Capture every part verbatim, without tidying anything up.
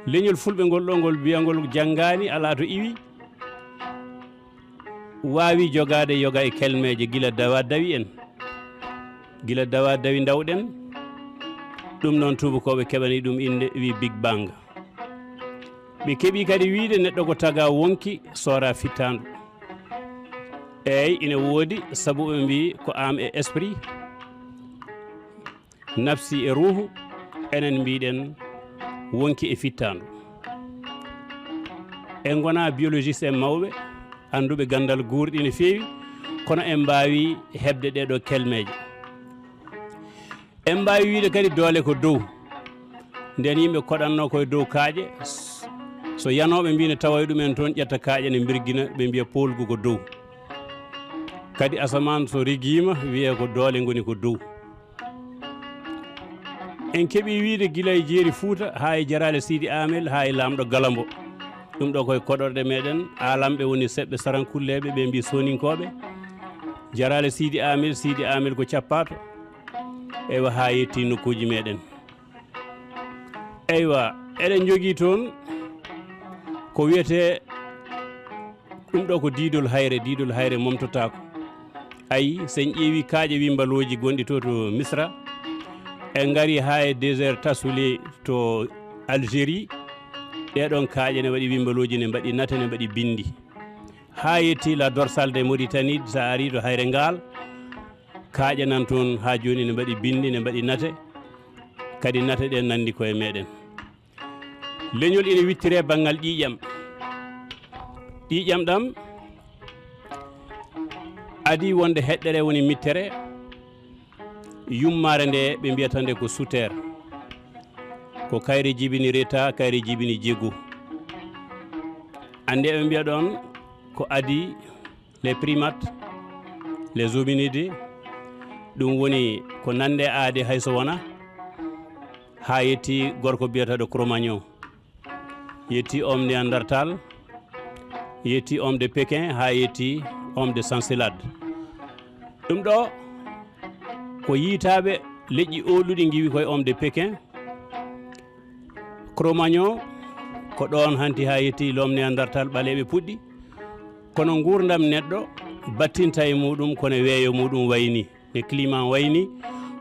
Leñol fulɓe ngol ɗo, ngol biyangol janngaani, alaa to iwi, waawi jogaade yoga e kelmeeje gila dawa dawi en, gila dawa dawi ndawɗen. Ɗum noon, tuubakooɓe keɓani ɗum innde, wi Big Bang. Ɓe keɓi kadi wiide neɗɗo ko taga wonki, soora fittaandu. Eey, ina woodi, sabu ɓe mbii ko âme e esprit, nafsi e ruuhu, enen mbiɗen wonki e fittaandu. En ngona biologiste en mawɓe, annduɓe ganndal guurɗi no feewi, kono en mbaawi heɓde ɗee ɗoo kelmeeje. En mbaawi wiide kadi doole ko dow. Nden yimɓe koɗatnoo koye dow kaaƴe, so yanooɓe mbii ne tawa e ɗumen toon, ƴetta kaaƴe ne mbirgina, ɓe mbiya poolgu ko dow. Kadi asamaan so rigiima, wiyee ko doole ngoni ko dow. En keɓii wiide gila e Jeeri Fuuta haa e Jaraale Siidi Aamel haa e laamɗo Galambo. Ɗum ɗo koye koɗorɗe meɗen, aalamɓe woni seɓɓe sarankulleeɓe, ɓe mbii Sooninkooɓe. Jaraale Siidi Aamel, Siidi Aamel ko cappaato. Eywa, haa yetti nokkuuji meɗen. Eywa, eɗen njogii toon ko wiyetee, ɗum ɗo ko diidol hayre, diidol hayre momtotaako. Ayi, so en ƴeewi kaaƴe wimbalooji gonɗi to, to Misra, en ngari haa e désert Tasoulé to Algérie, ɗee ɗoon kaaƴe ne waɗi wimbalooji, ne mbaɗi nate, ne mbaɗi binndi. Haa yetti la dorsale de Mauritanie, so a ari to Hayre Ngaal, kaaƴe nan toon haa jooni ne mbaɗi binndi, ne mbaɗi nate, kadi nate ɗe nanndi koye meɗen. Leñol ina wittiree banngal ƴiiƴam. Ƴiiƴam ɗam adii wonde heɗɗere woni mittere, yummaare nde ɓe mbiyata nde ko Suter. Ko kayre jibini Reta, kayre jibini Jegu. Annde ɓe mbiya ɗoon ko adii les primates, les hominides, ɗum woni ko nande aade hay so wona, haa yetti gorko biyeteeɗo Cro-Magnon, yetti homme Néandertal, yetti homme de Pékin, haa yetti homme de Saint-Salade. Ɗum ɗo ko yiytaaɓe leƴƴi oolɗuɗi ngiwi koye homme de Pékin. Cro-Magnon ko ɗoon hanti haa yetti l'homme Néandertal, ɓaleeɓe puɗɗi. Kono nguurndam neɗɗo battinta e muɗum, kono weeyo muɗum wayni, ne climat wayni,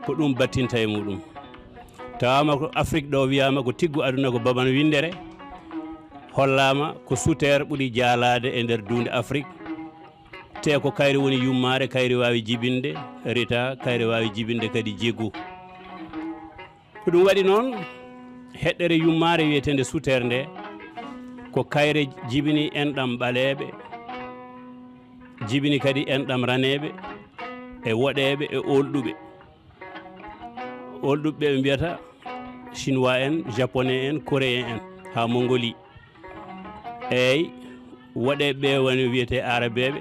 ko ɗum battinta e muɗum. Tawaama ko Afrik ɗo, wiyaama ko tiggu aduna ko Baban Winndere, hollaama ko Suter ɓuri jaalaade e nder duunde Afrik. Te ko kayre woni yummaare, kayre waawi jibinde Reta, kayre waawi jibinde kadi Jegu. Ko ɗum waɗi noon, heɗɗere yummaare wiyeteende Suter nde, ko kayre jibini enɗam ɓaleeɓe, jibini kadi enɗam raneeɓe, e woɗeeɓe, e oolɗuɓe. Oolɗuɓe ɓe mbiyata Chinois en, Japonais en, Coréen en, haa Mongolie. Eey, woɗeeɓe ɓe woni wiyetee Aarabeeɓe,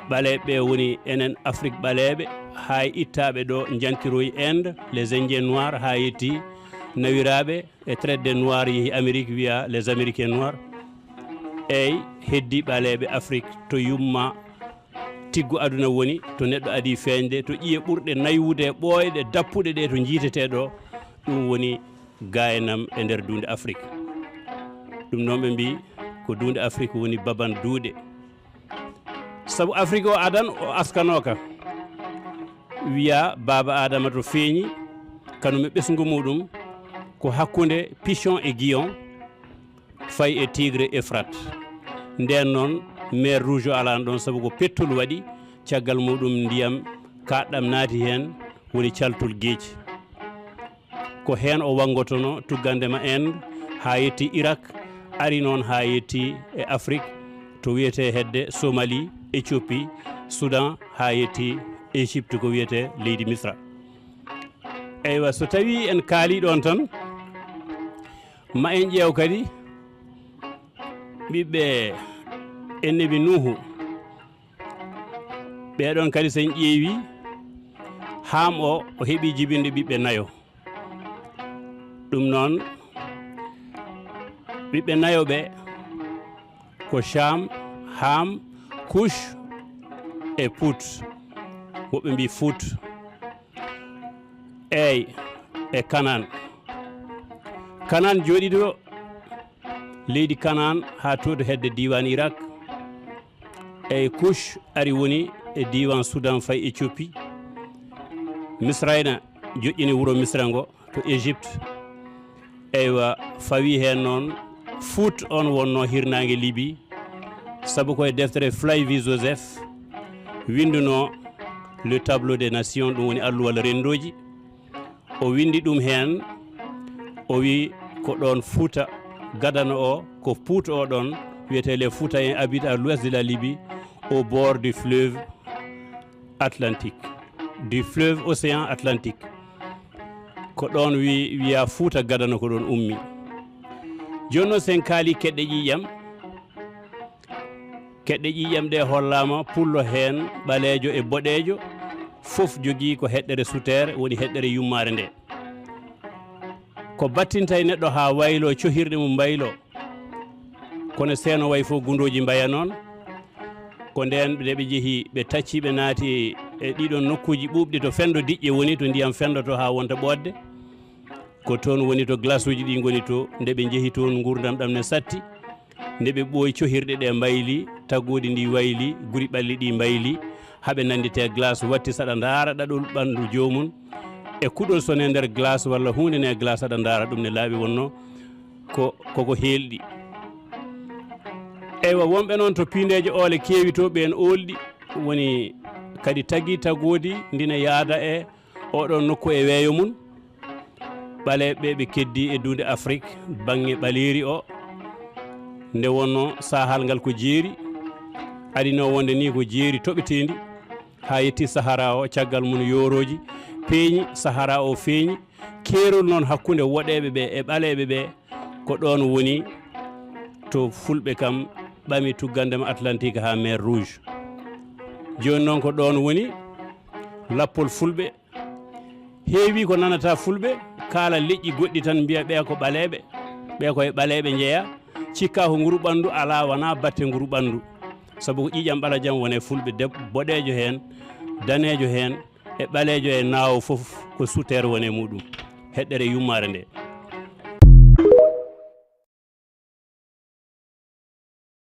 ɓaleeɓe ɓe woni enen Afrik ɓaleeɓe, haa e ittaaɓe ɗo njantiroyi Inde, les Indiens noirs, haa yetti nawiraaɓe e traite des noirs yehi Amérique, wiya les Américains noirs. Eey, heddi ɓaleeɓe Afrik to yumma tiggu aduna woni, to neɗɗo adii feeñde, to ƴiye ɓurɗe naywude, ɓooyɗe, dappuɗe ɗe to njiitetee ɗo, ɗum woni gaynam e nder duunde Afrik. Ɗum noon ɓe mbii ko duunde Afrik woni baban duuɗe. Sabu Afrik o adan o askanooka. Wiya baaba Adama to feeñi, kanum e ɓesngu muɗum ko hakkunde Pichon e Guion, fayi e Tigre Euphrate. Ndeen noon, mer Rouge o alaano ɗoon, sabu ko pettol waɗi, caggal muɗum ndiyam kaaɗɗam naati heen, woni caltul geeci. Ko heen o wanngotonoo tuggande ma Inde, haa yetti Irak, ari noon haa yetti e Afrik, to wiyetee hedde Somalie, Éthiopie, Soudan, haa yetti Égypte, ko wiyetee leydi Misra. Eywa, so tawii en kaalii ɗoon tan, ma en ƴeew kadi ɓiɓɓe Ennebi Nuuhu. Ɓee ɗoon kadi, so en ƴeewii, Haam o, o heɓii jibinde ɓiɓɓe nayo. Ɗum noon, ɓiɓɓe nayo ɓe ko Caam, Haam, Kuc e Puut. Woɓɓe mbii Fuut. Eey, e Kanaan. Kanaan jooɗiiɗo Leydi Kanaan haa to hedde diiwaan Irak. Eyi, Kush ari woni e diiwaan Sudan fayi Ethiopie. Misrayna joƴƴini wuro Misra ngo to Égypte. Eywa, fawi heen noon Fuuta on wonno hirnaange Libi, sabu ko e deftere Flavie Joseph winndunoo Le Tableau des Nations, ɗum woni alluwal renndooji. O winndi ɗum heen, o wi ko ɗoon Fuuta gadano o, ko Puuta o ɗoon, wiyetee les Foutains habitent à l'ouest de la Libye, au bord du fleuve Atlantique, du fleuve Océan Atlantique. Ko ɗoon wi-, wiyaa Fuuta gadano ko ɗoon ummi. Jooni noon, sen kaali keɗɗe ƴiiƴam, keɗɗe ƴiiƴam ɗe hollaama pullo heen, ɓaleejo e boɗeejo, fof jogii ko heɗɗere suteere, woni heɗɗere yummaare nde. Ko battinta e neɗɗo haa wayloo, cohirɗe mum mbayloo. Kono seeno wayi fof gundooji mbaya noon. Ko ndeen nde ɓe njehi, ɓe tacci, ɓe naati e ɗiɗon nokkuuji ɓuuɓɗi to fenndo diƴƴe woni, to ndiyam fenndotoo haa wonta ɓooɗde. Ko toon woni to glace uji ɗi ngoni to, nde ɓe njehi toon, nguurndam ɗam ne satti. Nde ɓe ɓooyi, cohirɗe ɗe mbayli, tagoodi ndi wayli, guri ɓalli ɗi mbayli, haa ɓe nannditee glace, watti saɗa ndaara ɗaɗol ɓanndu joomum, e kuɗol so ne nder glace walla huunde ne glace, aɗa ndaara ɗum ne laaɓi wonno ko, koko heelɗi. Eywa, wonɓe noon to piindeeje oole keewi to, ɓeen oolɗi woni kadi tagi tagoodi ndina yaada e oɗo nokku e weeyo mum. Ɓaleeɓe ɓe keddi e duunde Afrik, baŋŋe ɓaleeri o, nde wonno sahal ngal ko jeeri, adino wonde ni ko jeeri toɓeteendi, haa yetti Sahara o, caggal mum yoorooji peeñi, Sahara o feeñi. Keerol noon hakkunde woɗeeɓe ɓe e ɓaleeɓe ɓe, ko ɗoon woni to Fulɓe kam ɓami tuggandema Atlantique haa mer Rouge. Jooni noon ko ɗoon woni lappol Fulɓe. Heewi ko nanata Fulɓe kaala leƴƴi goɗɗi tan, mbiya ɓe ko ɓaleeɓe, ɓe ko e ɓaleeɓe njeya, cikka ko nguru ɓanndu, alaa, wonaa batte nguru ɓanndu. Sabu ko ƴiiƴam ɓalajam woni e Fulɓe, deb-, boɗeejo heen, daneejo heen, e ɓaleejo e naawo fof ko suteere woni e muɗum, heɗɗere yummaare nde.